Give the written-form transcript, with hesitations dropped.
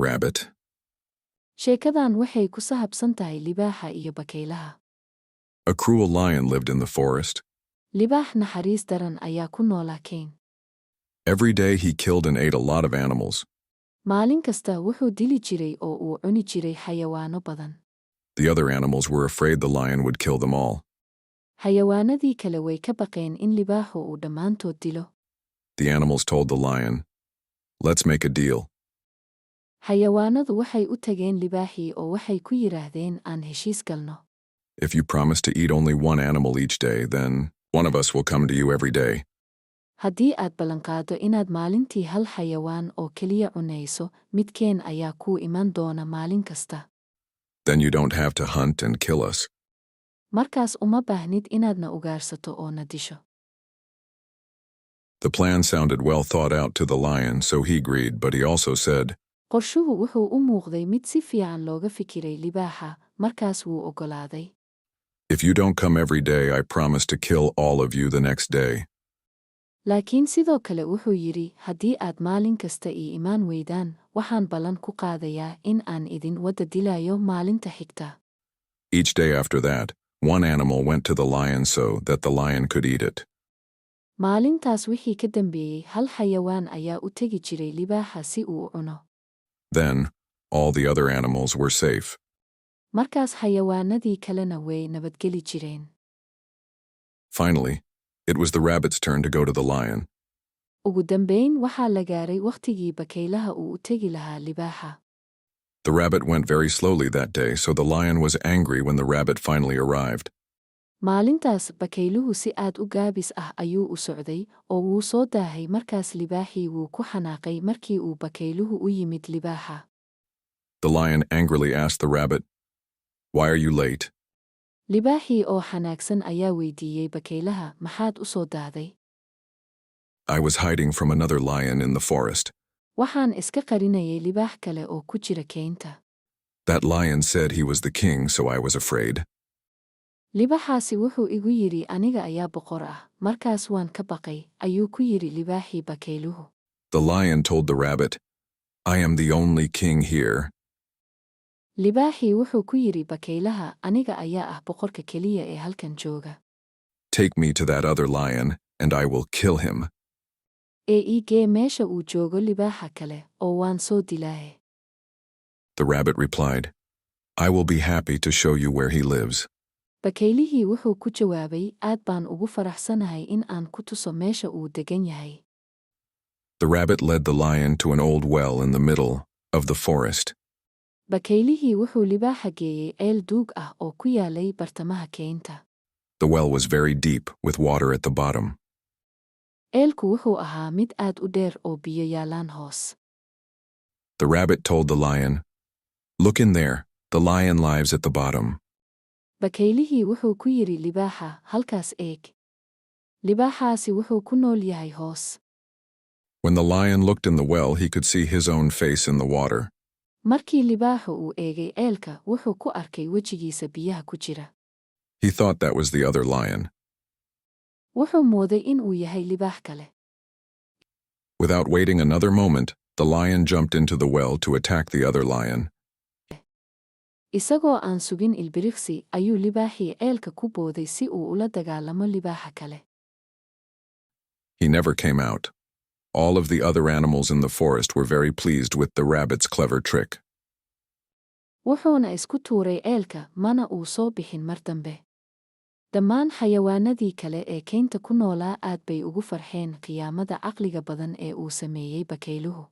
rabbit. Sheekadan waxay ku saabsan tahay libaaxa iyo bakaylaha. A cruel lion lived in the forest. Libaax naxariis daran ayaa ku noolaa kayn. Every day he killed and ate a lot of animals. Maalin kasta wuxuu dili jiray oo uu cuni jiray xayawaano badan. The other animals were afraid the lion would kill them all. Xayawaanadii kale way ka baqeen in libaaxu uu dhammaantood dilo. The animals told the lion, "Let's make a deal." Xayawaanadu waxay u tageen libaaxii oo waxay ku yidhaahdeen, "Aan heshiis galno." "If you promise to eat only one animal each day, then one of us will come to you every day." "Haddii aad ballanqaado inaad maalintii hal xayawaan oo keliya cunayso, midkeen ayaa kuu iman doona maalin kasta." "Then you don't have to hunt and kill us." "Markaas uma baahnid inaadna ugaarsato oo na disho." The plan sounded well thought out to the lion, so he agreed, but he also said, Qorshuhu wuxuu u muuqday mid si fiican looga fikiray libaaxa, markaas wuu oggolaaday. "If you don't come every day, I promise to kill all of you the next day." Laakiin sidoo kale wuxuu yidhi, "Haddii aad maalin kasta ii imaan weydaan, waxaan ballan ku qaadayaa in aan idin wada dilayo maalinta xigta." Each day after that, one animal went to the lion so that the lion could eat it. Maalintaas wixii ka dambeeyey, hal xayawaan ayaa u tegi jiray libaaxa si uu u cuno. Then, all the other animals were safe. Markaas xayawaanadii kalena way nabadgeli jireen. Finally, it was the rabbit's turn to go to the lion. Ugu dambayn waxaa la gaaray wakhtigii bakaylaha uu u tegi lahaa libaaxa. The rabbit went very slowly that day, so the lion was angry when the rabbit finally arrived. Maalintaas bakayluhu si aad u gaabis ah ayuu u socday oo wuu soo daahay, markaas libaaxii wuu ku xanaaqay markii uu bakayluhu u yimid libaaxa. The lion angrily asked the rabbit, "Why are you late?" Libaaxii oo xanaagsan ayaa weydiiyey bakaylaha, "Maxaad u soo daahday?" "I was hiding from another lion in the forest." "Waxaan iska qarinayay libaax kale oo ku jira keynta." "That lion said he was the king, so I was afraid." "Libaaxaasi wuxuu igu yidhi, 'Aniga ayaa boqor ah,' markaas waan ka baqay," ayuu ku yidhi libaaxii bakayluhu. The lion told the rabbit, "I am the only king here." Libaaxii wuxuu ku yidhi bakaylaha, "Aniga ayaa ah boqorka keliya ee halkan jooga." "Take me to that other lion, and I will kill him." "Ee ii gee meesha uu joogo libaaxa kale oo waan soo dilaahe." The rabbit replied, "I will be happy to show you where he lives." Bakaylihii wuxuu ku jawaabay, "Aad baan ugu faraxsanahay in aan ku tuso meesha uu degan yahay." The rabbit led the lion to an old well in the middle of the forest. Bakaylihii wuxuu libaaxa geeyey ceel duug ah oo ku yaalay bartamaha keynta. The well was very deep, with water at the bottom. Ceelku wuxuu ahaa mid aad u dheer oo biyo yaalaan hoos. The rabbit told the lion, "Look in there, the lion lives at the bottom." Bakaylihii wuxuu ku yidhi libaaxa, "Halkaas eeg. Libaaxaasi wuxuu ku nool yahay hoos." When the lion looked in the well, he could see his own face in the water. Markii libaaxu uu eegay ceelka, wuxuu ku arkay wejigiisa biyaha ku jira. He thought that was the other lion. Wuxuu mooday in uu yahay libaax kale. Without waiting another moment, the lion jumped into the well to attack the other lion. Isagoo aan sugin ilbiriqsi ayuu libaaxii ceelka ku booday si uu ula dagaalamo libaaxa kale. He never came out. All of the other animals in the forest were very pleased with the rabbit's clever trick. Wuxuuna isku tuuray ceelka, mana uu soo bixin mar dambe. Dhammaan xayawaanadii kale ee keynta ku noolaa aad bay ugu farxeen khiyaamada caqliga badan ee uu sameeyey bakayluhu.